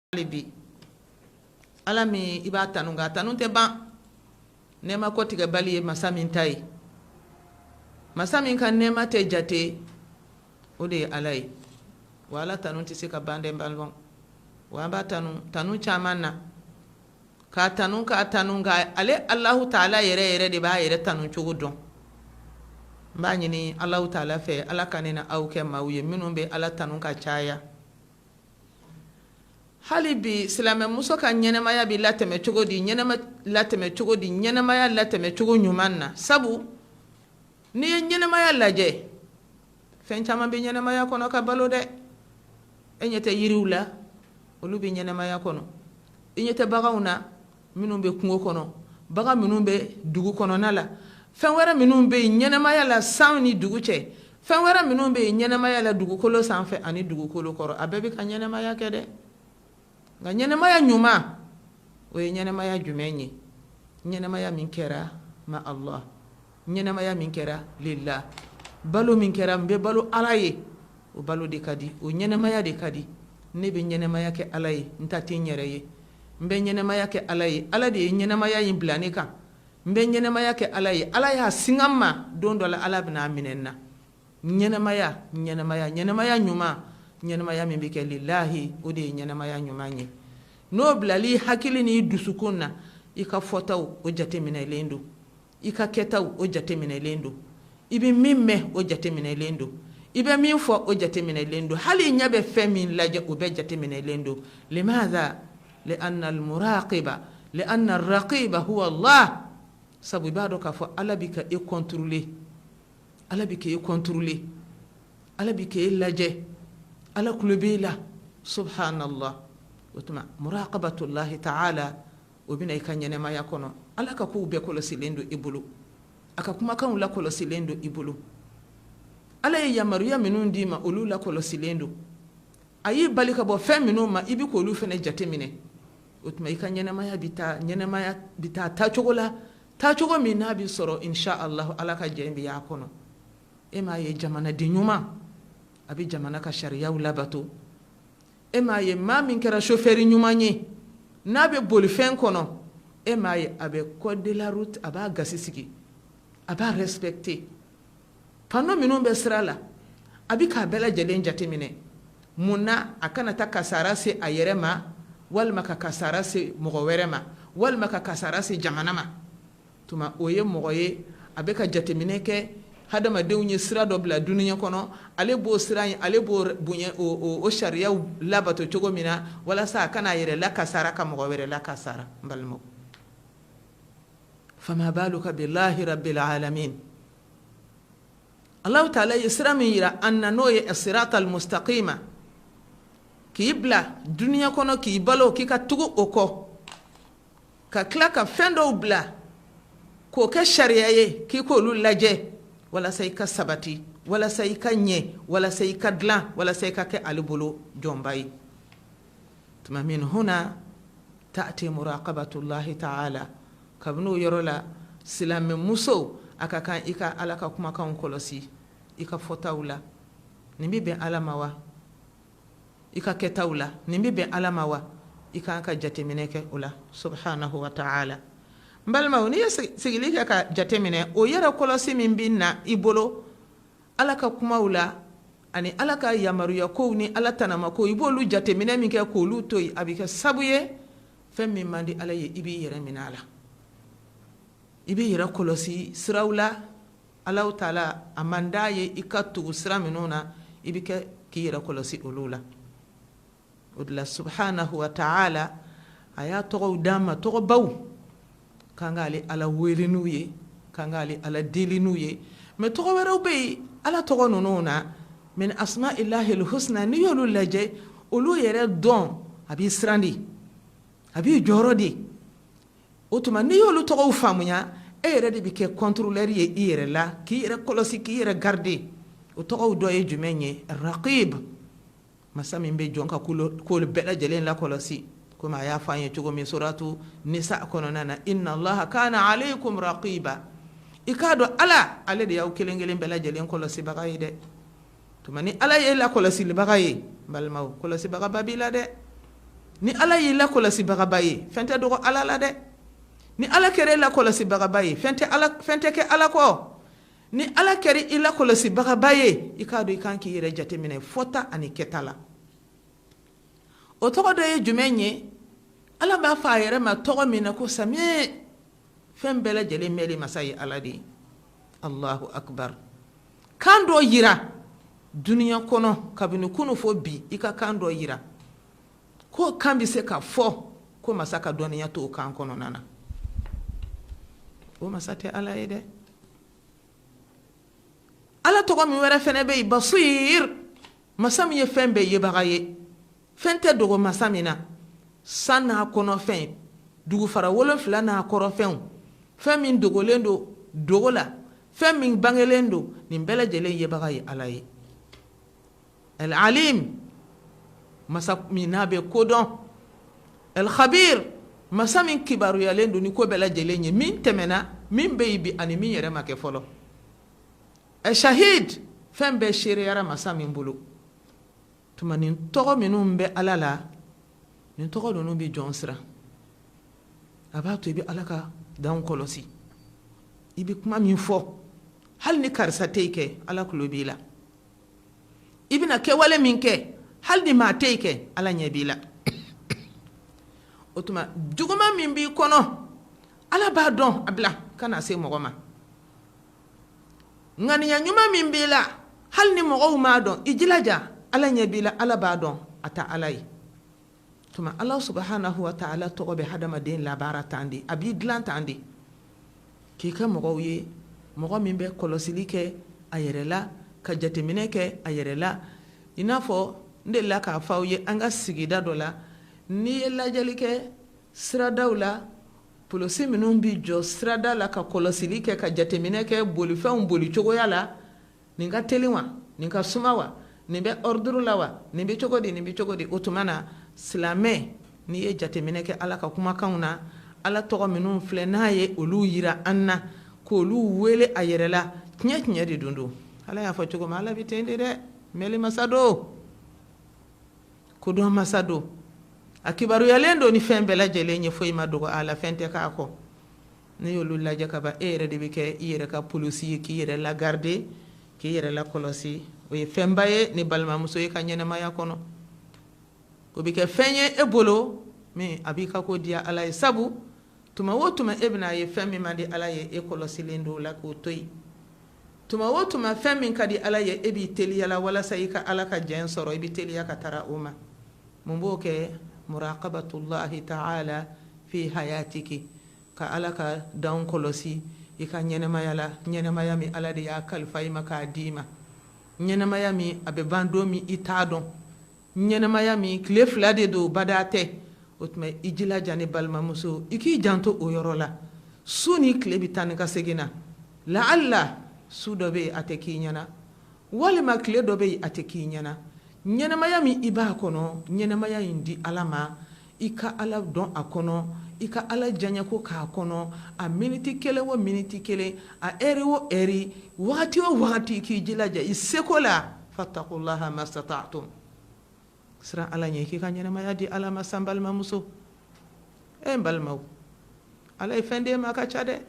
Hali bi Ala min i b'a tanu nka a tanu tɛ ban, nɛɛma kɔtigɛbali ye masa min ta ye, masa min ka nɛɛma tɛ jate, o de ye Ala ye. Wa Ala tanu tɛ se ka ban dɛ n balimaw, wa an b'a tanu tanu caman na, k'a tanu k'a tanu nka ale Alahu taala yɛrɛ yɛrɛ de b'a yɛrɛ tanu cogo dɔn. N b'a ɲini Alahu taala fɛ, Ala ka ne na aw kɛ maaw ye minnu bɛ Ala tanu ka caya. Hali bi silamɛmuso ka ɲɛnamaya bɛ latɛmɛ cogo di ɲɛnama latɛmɛ cogo di ɲɛnamaya latɛmɛ cogo ɲuman na sabu n'i ye ɲɛnamaya lajɛ fɛn caman bɛ ɲɛnamaya kɔnɔ ka balo dɛ e ɲɛ tɛ yiriw la olu bɛ ɲɛnamaya kɔnɔ i ɲɛ tɛ baganw na minnu bɛ kungo kɔnɔ bagan minnu bɛ dugu kɔnɔna la fɛn wɛrɛ minnu bɛ yen ɲɛnamaya la san ni dugu cɛ fɛn wɛrɛ minnu bɛ yen ɲɛnamaya la dugukolo sanfɛ ani dugukolo kɔrɔ a bɛɛ bɛ ka ɲɛnamaya kɛ dɛ nka ɲɛnamaya ɲuman o ye ɲɛnamaya jumɛn ye ɲɛnamaya min kɛra ma Allah ɲɛnamaya min kɛra lillah balo min kɛra n bɛ balo Ala ye o balo de ka di o ɲɛnamaya de ka di ne bɛ ɲɛnamaya kɛ Ala ye n ta tɛ n yɛrɛ ye n bɛ ɲɛnamaya kɛ Ala ye Ala de ye ɲɛnamaya in bila ne kan n bɛ ɲɛnamaya kɛ Ala ye Ala y'a singa n ma don dɔ la Ala bɛna a minɛ n na ɲɛnamaya ɲɛnamaya ɲɛnamaya ɲuman ɲɛnamaya min bɛ kɛ lilahi o de ye ɲɛnamaya ɲuman ye n'o bilali hakili n'i dusukun na i ka fɔtaw o jateminɛlen don i ka kɛtaw o jateminɛlen don i bɛ min mɛn o jateminɛlen don i bɛ min fɔ o jateminɛlen don hali i ɲɛ bɛ fɛn min lajɛ o bɛɛ jateminɛlen don limaza lianna almuraqiba lianna arraqiba huwa Allah sabu i b'a dɔn k'a fɔ Ala bɛ ka e contrôler Ala bɛ k'e contrôler Ala bɛ k'e lajɛ Ala tulo b'e la subhanallah o tuma muraqabatullahi ta'ala o bɛ na i ka ɲɛnamaya kɔnɔ Ala ka kow bɛɛ kɔlɔsilen don i bolo a ka kumakanw lakɔlɔsilen don i bolo Ala ye yamaruya minnu d'i ma olu lakɔlɔsilen don a y'i bali ka bɔ fɛn minnu ma i bɛ k'olu fana jateminɛ o tuma i ka ɲɛnamaya bɛ taa ɲɛnamaya bɛ taa taacogo la taacogo min n'a bɛ sɔrɔ insha Allah Ala ka jɛn bɛ y'a kɔnɔ e m'a ye jamanaden ɲuman a bɛ jamana ka sariyaw labato e m'a ye maa min kɛra chauffeur ɲuman ye n'a bɛ bolifɛn kɔnɔ e m'a ye a bɛ code de la route a b'a gasi sigi a b'a respecter panneau minnu bɛ sira la a bɛ k'a bɛɛ lajɛlen jateminɛ mun na a kana taa kasara se a yɛrɛ ma walima ka kasara se mɔgɔ wɛrɛ ma walima ka kasara se jamana ma tuma o ye mɔgɔ ye a bɛ ka jateminɛ kɛ hadamadenw ye sira dɔ bila dunuya kɔnɔ ale b'o sira in ale b'o bonya o sariyaw labato cogo min na walasa a kana a yɛrɛ lakasara ka mɔgɔ wɛrɛ lakasara n balimaw fama baluka billahi rabbil alamin Alahu taala ye sira min jira an na n'o ye siratal mustaqima k'i bila dunuya kɔnɔ k'i balo k'i ka tugu o kɔ ka tila ka fɛn dɔw bila k'o kɛ sariya ye k'i k'olu lajɛ walasa i ka sabati walasa i ka ɲɛ walasa i ka dilan walasa i ka kɛ ale bolo jɔnba ye tuma min huna ta'ti muraqabatullahi ta'ala kabini o yɔrɔ la silamɛmuso a ka kan i ka Ala ka kumakanw kɔlɔsi i ka fɔtaw la nin bɛ bɛn Ala ma wa i ka kɛtaw la nin bɛ bɛn Ala ma wa i ka kan ka jateminɛ kɛ o la subhanahu wa ta'ala n balimaw n'i ye sigili kɛ ka jateminɛ o yɛrɛ kɔlɔsi min bɛ na i bolo Ala ka kumaw la ani Ala ka yamaruya kow ni Ala tanama kow i b'olu jateminɛ min kɛ k'olu to yen a bɛ kɛ sabu ye fɛn min man di Ala ye i b'i yɛrɛ minɛ a la i b'i yɛrɛ kɔlɔsi siraw la Alahu taala a man d'a ye i ka tugu sira minnu na i bɛ kɛ k'i yɛrɛ kɔlɔsi olu la o de la subhanahu wa ta'ala a y'a tɔgɔw d'an ma tɔgɔbaw k'an k'ale Ala wele n'u ye k'an k'ale Ala deli n'u ye mais tɔgɔ wɛrɛw bɛ yen Ala tɔgɔ ninnu na min asma'illahil husna n'i y'olu lajɛ olu yɛrɛ dɔn a b'i siran de a b'i jɔrɔ de o tuma n'i y'olu tɔgɔw faamuya e yɛrɛ de bɛ kɛ contrôleur ye i yɛrɛ la k'i yɛrɛ kɔlɔsi k'i yɛrɛ garder o tɔgɔw dɔ ye jumɛn ye raqib masa min bɛ jɔn ka ko bɛɛ lajɛlen lakɔlɔsi komi a y'a fɔ an ye cogo min suratu nisa kɔnɔna na inna allaha kana alaykum raqiba i k'a dɔn ala ale de y'aw kelen kelen bɛɛ lajɛlen kɔlɔsibaga ye dɛ tuma ni ala ye lakɔlɔsilibaga ye n balimaw kɔlɔsibagaba b'i la dɛ. Ni Ala y'i lakɔlɔsibagaba ye, fɛn tɛ dogo Ala la dɛ. Ni Ala kɛra e lakɔlɔsibagaba ye, fɛn tɛ Ala fɛn tɛ kɛ Ala kɔ. Ni Ala kɛra i lakɔlɔsibagaba ye, i k'a dɔn i kan k'i yɛrɛ jateminɛ fɔta ani kɛta la. O tɔgɔ dɔ ye jumɛn ye? Ala b'a fɔ a yɛrɛ ma tɔgɔ min na ko sami, fɛn bɛɛ lajɛlen mɛnli masa ye Ala de ye. Allahu akbar. Kan dɔ yira dunuya kɔnɔ kabini kunu fo bi, i ka kan dɔ yira ko kan bɛ se ka fɔ ko masa ka dɔnniya t'o kan kɔnɔna na. O masa tɛ Ala ye dɛ. Ala tɔgɔ min wɛrɛ fɛnɛ bɛ yen, basir, masa min ye fɛn bɛɛ yebaga ye, fɛn tɛ dogo masa min na, san n'a kɔnɔfɛn, dugufara wolonfila n'a kɔrɔfɛnw, fɛn min dogolen don dogo la, fɛn min bangelen don, nin bɛɛ lajɛlen yebaga ye Ala ye. Al-alim, masa min n'a bɛ ko dɔn. Al-khabir, masa min kibaruyalen don ni ko bɛɛ lajɛlen ye, min tɛmɛna, min bɛ yen bi ani min yɛrɛ ma kɛ fɔlɔ. Al-shahid, fɛn bɛɛ seereyara masa min bolo. Tuma nin tɔgɔ minnu bɛ Ala la, nin tɔgɔ ninnu bɛ jɔn siran. A b'a to i bɛ Ala ka danw kɔlɔsi. I bɛ kuma min fɔ, hali ni karisa tɛ yen kɛ, Ala tulo b'i la. I bɛna kɛwale min kɛ, hali ni maa tɛ yen kɛ, Ala ɲɛ b'i la. O tuma juguman min b'i kɔnɔ, Ala b'a dɔn, a bila kana se mɔgɔ ma. Ŋaniya ɲuman min b'i la, hali ni mɔgɔw m'a dɔn, i jilaja, Ala ɲɛ b'i la, Ala b'a dɔn, a ta Ala ye. Tuma Ala subahanahu wa taala tɔgɔ bɛ hadamaden labaara tan de, a b'i dilan tan de k'i kɛ mɔgɔw ye, mɔgɔ min bɛ kɔlɔsili kɛ a yɛrɛ la, ka jateminɛ kɛ a yɛrɛ la. I n'a fɔ n delila k'a fɔ aw ye an ka sigida dɔ la, n'i ye lajɛli kɛ siradaw la, Polisi minnu bɛ jɔ sirada la ka kɔlɔsili kɛ, ka jateminɛ kɛ bolifɛnw boli cogoya la, nin ka teli wa, nin ka suma wa, nin bɛ ordre la wa, nin bɛ cogo di, nin bɛ cogo di. O tuma na silamɛ, n'i ye jateminɛ kɛ Ala ka kumakanw na, Ala tɔgɔ minnu filɛ n'a ye olu jira an na, k'olu wele a yɛrɛ la, tiɲɛ tiɲɛ de dun don. Ala y'a fɔ cogo min, Ala bɛ ten de dɛ, mɛnli masa don. Kodɔn masa don, a kibaruyalen don ni fɛn bɛɛ lajɛlen ye, foyi ma dogo a la, fɛn tɛ k'a kɔ. N'i y'olu lajɛ ka ban, e yɛrɛ de bɛ kɛ i yɛrɛ ka polisi ye, k'i yɛrɛ lagarde, k'i yɛrɛ lakɔlɔsi. O ye fɛnba ye ni balimamuso ye ka ɲɛnamaya kɔnɔ. O bɛ kɛ fɛn ye e bolo min a b'i ka ko diya Ala ye, sabu tuma o tuma e bɛna a ye fɛn min man di Ala ye, e kɔlɔsilen don o la k'o to yen. Tuma o tuma fɛn min ka di Ala ye, e b'i teliya la walasa i ka Ala ka jɛn sɔrɔ, i bɛ teliya ka taara o ma. Mun b'o kɛ? Muraqabatullahi ta'ala fi hayatiki, ka Ala ka danw kɔlɔsi i ka ɲɛnamaya la, ɲɛnamaya min Ala de y'a kalifa i ma k'a d'i ma, ɲɛnamaya min a bɛ ban don min i t'a dɔn, ɲɛnamaya min tile fila de don, bada tɛ. O tuma i jilaja ne balimamuso, i k'i janto o yɔrɔ la. Su ni tile bɛ taa ni ka segin na, laala su dɔ bɛ yen a tɛ k'i ɲɛna, walima tile dɔ bɛ yen a tɛ k'i ɲɛna. Ɲɛnamaya min i b'a kɔnɔ, ɲɛnamaya in di Ala ma, i ka Ala dɔn a kɔnɔ, i ka Ala diyaɲɛko k'a kɔnɔ, a miniti kelen o miniti kelen, a ɛri o ɛri, wagati o wagati, k'i jilaja i seko la. Fatakulaha mastata'tum, siran Ala ɲɛ, k'i ka ɲɛnamaya di Ala ma. San balimamuso, e n balimaw, Ala ye fɛn d'e ma a ka ca dɛ.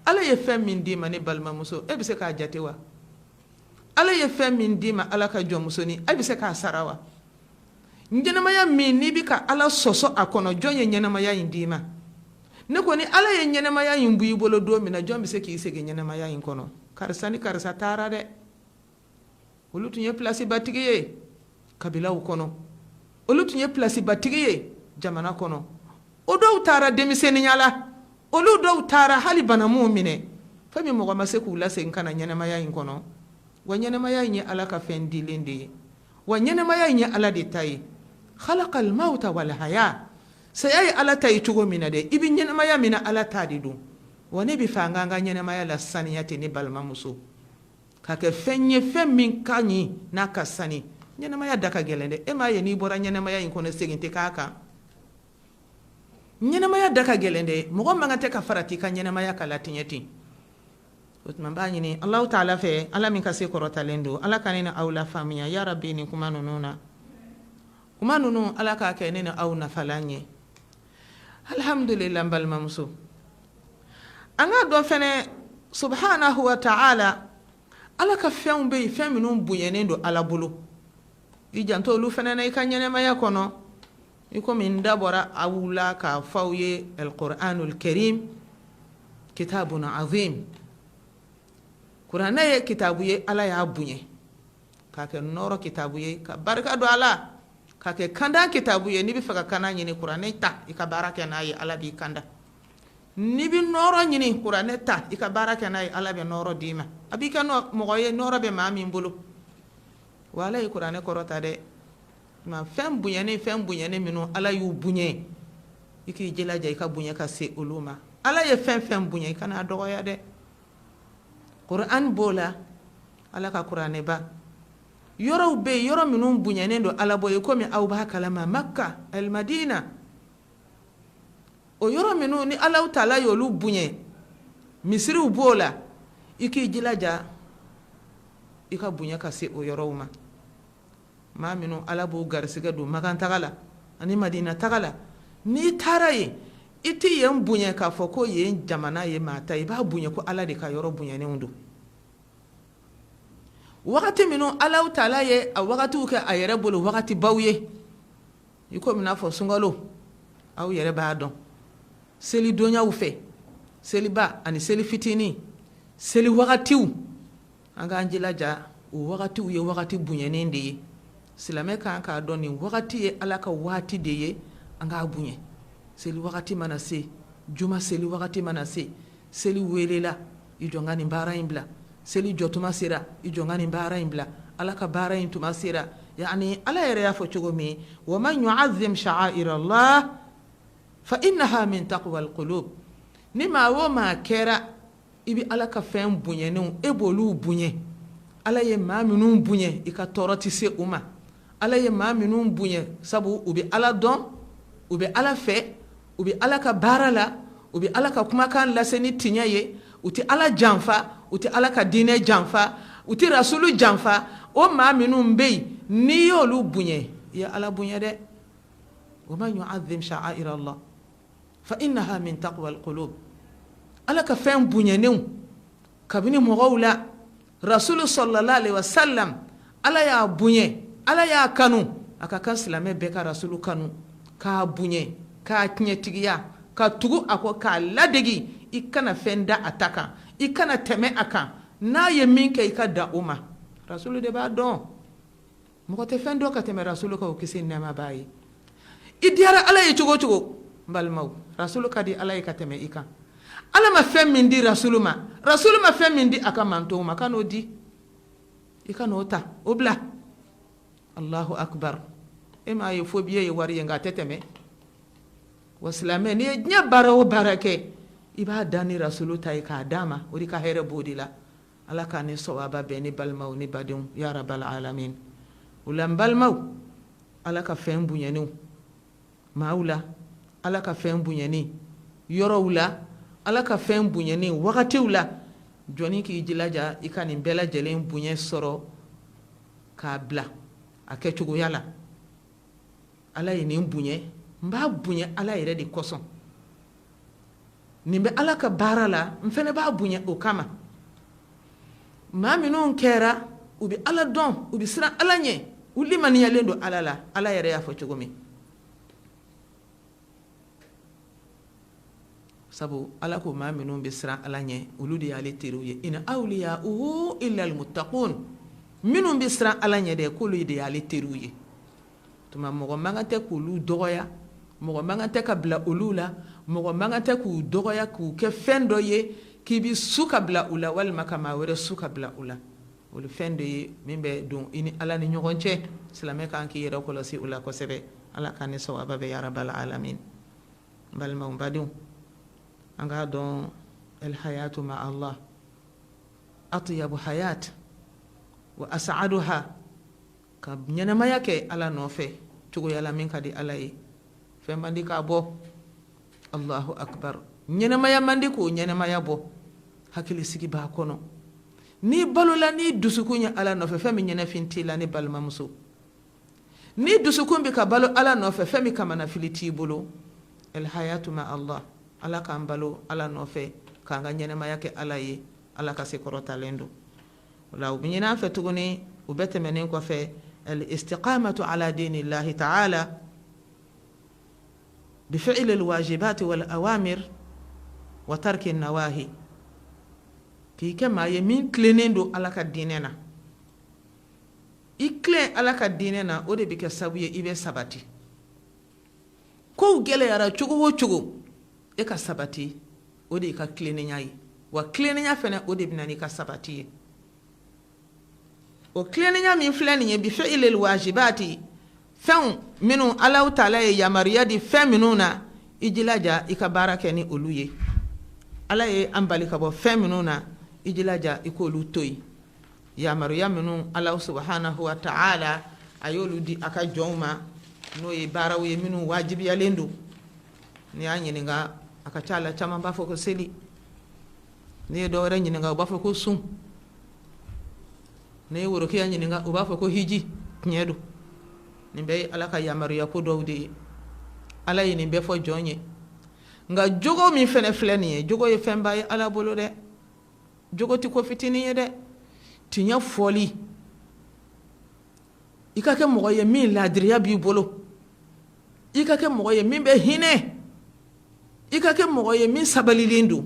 Ala ye fɛn min d'i ma ne balimamuso, e bɛ se k'a jate wa? Ala ye fɛn min d'i ma, Ala ka jɔnmusonin, e bɛ se k'a sara wa? Ɲɛnamaya min n'i bɛ ka Ala sɔsɔ a kɔnɔ, jɔn ye ɲɛnamaya in d'i ma? Ne ko ni Ala ye ɲɛnamaya in bɔ i bolo don min na, jɔn bɛ se k'i segin ɲɛnamaya in kɔnɔ? Karisa ni karisa taara dɛ, olu tun ye pilasibatigi ye kabilaw kɔnɔ, olu tun ye pilasibatigi ye jamana kɔnɔ, o dɔw taara denmisɛnninya la, olu dɔw taara hali bana m'u minɛ, fɛn min mɔgɔ ma se k'u lasegin ka na ɲɛnamaya in kɔnɔ. Wa ɲɛnamaya in ye Ala ka fɛn dilen de ye, wa ɲɛnamaya in ye Ala de ta ye. Khalaqal mawta wal haya, saya ye Ala ta ye cogo min na dɛ, i bɛ ɲɛnamaya min na, Ala ta de don. Wa ne bɛ fɛ an k'an ka ɲɛnamaya la saniya ten ne balimamuso, ka kɛ fɛn ye fɛn min ka ɲi n'a ka sani. Ɲɛnamaya da ka gɛlɛn dɛ, e m'a ye n'i bɔra ɲɛnamaya in kɔnɔ, segin tɛ k'a kan. Ɲɛnamaya da ka gɛlɛn dɛ, mɔgɔ man kan tɛ ka farati ka ɲɛnamaya ka latiɲɛ ten. O tuma n b'a ɲini Alahu taala fɛ, Ala min ka se kɔrɔtalen don, Ala ka ne ni aw lafaamuya ya rabi nin kuma ninnu na. Kuma ninnu, Ala k'a kɛ ne ni aw nafalan ye. Alhamdulila. N balimamuso, an k'a dɔn fɛnɛ, subhanahu wa ta'ala, Ala ka fɛnw bɛ yen, fɛn minnu bonyanen don Ala bolo, i janto olu fɛnɛ na i ka ɲɛnɛmaya kɔnɔ. I komi n da bɔra aw la k'a fɔ aw ye, alquranul karim kitabun azim, kuranɛ ye kitabu ye, Ala y'a bonya k'a kɛ nɔɔrɔ kitabu ye, ka barika don a la, k'a kɛ kanda kitabu ye. N'i bɛ fɛ ka kanda ɲini, kuranɛ ta, i ka baara kɛ n'a ye, Ala b'i kanda. N'i bɛ nɔɔrɔ ɲini, kuranɛ ta, i ka baara kɛ n'a ye, Ala bɛ nɔɔrɔ d'i ma, a b'i kɛ mɔgɔ ye nɔɔrɔ bɛ maa min bolo. Wa Ala ye kuranɛ kɔrɔta dɛ. Ma fɛn bonyanen, fɛn bonyanen minnu Ala y'u bonya, i k'i jilaja i ka bonya ka se olu ma. Ala ye fɛn fɛn bonya, i kana dɔgɔya dɛ. Kuran b'o la, Ala ka kuranɛba yɔrɔw bɛ yen, yɔrɔ minnu bonyanen don Ala bolo, komi aw b'a kalama, Maka, Alimadina, o yɔrɔ minnu ni Ala taala y'olu bonya, misiriw b'o la, i k'i jilaja i ka bonya ka se o yɔrɔw ma. Maa minnu Ala b'u garisɛgɛ don Makan taga la ani Madina taga la, n'i taara yen, i tɛ yen bonya k'a fɔ ko yen jamana ye maa ta, i b'a bonya ko Ala de ka yɔrɔ bonyanenw don. Wagati minnu Ala taala ye a wagatiw kɛ a yɛrɛ bolo wagati baw ye, i komi n'a fɔ sunkalo, aw yɛrɛ b'a dɔn, selidonyaw fɛ, seliba ani seli fitinin, seli wagatiw, an k'an jilaja o wagatiw ye wagati bonyanen de ye. Silamɛ kan k'a dɔn nin wagati ye Ala ka waati de ye, an k'a bonya. Seli wagati mana se, juma seli wagati mana se, seli welela, i jɔ n ka nin baara in bila. Seli jɔtuma sera, i jɔ n ka nin baara in bila. Ala ka baara in tuma sera. Yani Ala yɛrɛ y'a fɔ cogo min, wa man yu'azzim sha'airallah fa innaha min taqwal qulub. Ni maa o maa kɛra i bɛ Ala ka fɛn bonyanenw, e b'olu bonya, Ala ye maa minnu bonya, i ka tɔɔrɔ tɛ se u ma. Ala ye maa minnu bonya, sabu u bɛ Ala dɔn, u bɛ Ala fɛ, u bɛ Ala ka baara la, u bɛ Ala ka kumakan lase ni tiɲɛ ye, u tɛ Ala janfa, u tɛ Ala ka diinɛ janfa, u tɛ rasulu janfa, o maa minnu bɛ yen, n'i y'olu bonya, i ye Ala bonya dɛ. Wa man yu'azzim sha'airallah fa innaha min taqwal qulub. Ala ka fɛn bonyanenw kabini mɔgɔw la, rasulu sallallahu alaihi wasallam, Ala y'a bonya, Ala y'a kanu. A ka kan silamɛ bɛɛ ka rasulu kanu, k'a bonya, k'a tiɲɛtigiya, ka tugu a kɔ, k'a ladegi. I kana fɛn da a ta kan, i kana tɛmɛ a kan. N'a ye min kɛ, i ka dan o ma. Rasulu de b'a dɔn, mɔgɔ tɛ fɛn dɔn ka tɛmɛ rasulu kan, o kisi nɛɛma b'a ye. I diyara Ala ye cogo o cogo, n balimaw, rasulu ka di Ala ye ka tɛmɛ i kan. Ala ma fɛn min di rasulu ma, rasulu ma fɛn min di a ka mantonw ma, kan'o di, i kan'o ta, o bila. Allahu akbar. E m'a ye, fo biye ye wari ye, nka a tɛ tɛmɛ. Wa silamɛ, n'i ye diɲɛ baara o baara kɛ, i b'a dan ni rasulu ta ye k'a d'a ma, o de ka hɛrɛ b'o de la. Ala k'a ni sawaba bɛn ni balimaw ni badenw, ya rabal alamin. O la n balimaw, Ala ka fɛn bonyanenw maaw la, Ala ka fɛn bonyanen yɔrɔw la, Ala ka fɛn bonyanen wagatiw la, jɔnni k'i jilaja i ka nin bɛɛ lajɛlen bonya sɔrɔ k'a bila a kɛcogoya la. Ala ye nin bonya, n b'a bonya Ala yɛrɛ de kosɔn. Nin bɛ Ala ka baara la, n fana b'a bonya o kama. Maa minnu kɛra u bɛ Ala dɔn, u bɛ siran Ala ɲɛ, u limaniyalen don Ala la, Ala yɛrɛ y'a fɔ cogo min. Sabu Ala ko maa minnu bɛ siran Ala ɲɛ, olu de y'ale teriw ye. In awliyauhu illal muttaqun. Minnu bɛ siran Ala ɲɛ dɛ, k'olu de y'ale teriw ye. Tuma mɔgɔ man kan tɛ k'olu dɔgɔya, mɔgɔ man kan tɛ ka bila olu la, mɔgɔ man kan tɛ k'u dɔgɔya, k'u kɛ fɛn dɔ ye k'i bɛ su ka bila u la, walima ka maa wɛrɛ su ka bila u la. Olu fɛn de ye min bɛ don i ni Ala ni ɲɔgɔn cɛ. Silamɛ kan k'i yɛrɛ kɔlɔsi o la kosɛbɛ. Ala k'an ni sawaba bɛn, ya rabal alamin. N balimaw, n badenw, an k'a dɔn, el hayatu ma Allah atyabu hayat wa as'aduha. Ka ɲɛnamaya kɛ Ala nɔfɛ cogoya la min ka di Ala ye, fɛn man di k'a bɔ. Allahu akbar. Ɲɛnamaya man di k'o ɲɛnamaya bɔ. Hakilisigi b'a kɔnɔ. N'i balola n'i dusukun ye Ala nɔfɛ, fɛn min ɲɛnafin t'i la, ne balimamuso. Ni dusukun bɛ ka balo Ala nɔfɛ, fɛn min kamanafili t'i bolo, alhayatu ma Allah, Ala k'an balo Ala nɔfɛ, k'an ka ɲɛnamaya kɛ Ala ye, Ala ka se kɔrɔtalen don. O la, u bɛ ɲini an fɛ tuguni, o bɛɛ tɛmɛnen kɔfɛ, al-istiqamatu ala dinillahi ta'ala bi fi'li al-wajibati wal awamir wa tarki nawahi, k'i kɛ maa ye min tilennen don Ala ka diinɛ na. I tilen Ala ka diinɛ na, o de bɛ kɛ sabu ye i bɛ sabati. Kow gɛlɛyara cogo o cogo, e ka sabati, o de y'i ka tilennenya ye. Wa tilennenya fana, o de bɛ na n'i ka sabati ye. O tilennenya min filɛ nin ye, bi fi'lil wajibati, fɛnw minnu Alahu taala ye yamaruya di fɛn minnu na, i jilaja i ka baara kɛ ni olu ye. Ala ye an bali ka bɔ fɛn minnu na, i jilaja i k'olu to yen. Yamaruya minnu Alahu subahanahu wa taala a y'olu di a ka jɔnw ma, n'o ye baaraw ye minnu wajibiyalen don. N'i y'a ɲininka, a ka ca la, caman b'a fɔ ko seli. N'i ye dɔ wɛrɛ ɲininka, u b'a fɔ ko sun. N'i ye worokiya ɲininka, u b'a fɔ ko hiji. Tiɲɛ don, nin bɛɛ ye Ala ka yamaruya ko dɔw de ye. Ala ye nin bɛɛ fɔ jɔn ye. Nka jogo min fana filɛ nin ye, jogo ye fɛnba ye Ala bolo dɛ. Jogo tɛ ko fitinin ye dɛ. Tiɲɛ fɔli, i ka kɛ mɔgɔ ye min laadiriya b'i bolo, i ka kɛ mɔgɔ ye min bɛ hinɛ, i ka kɛ mɔgɔ ye min sabalilen don.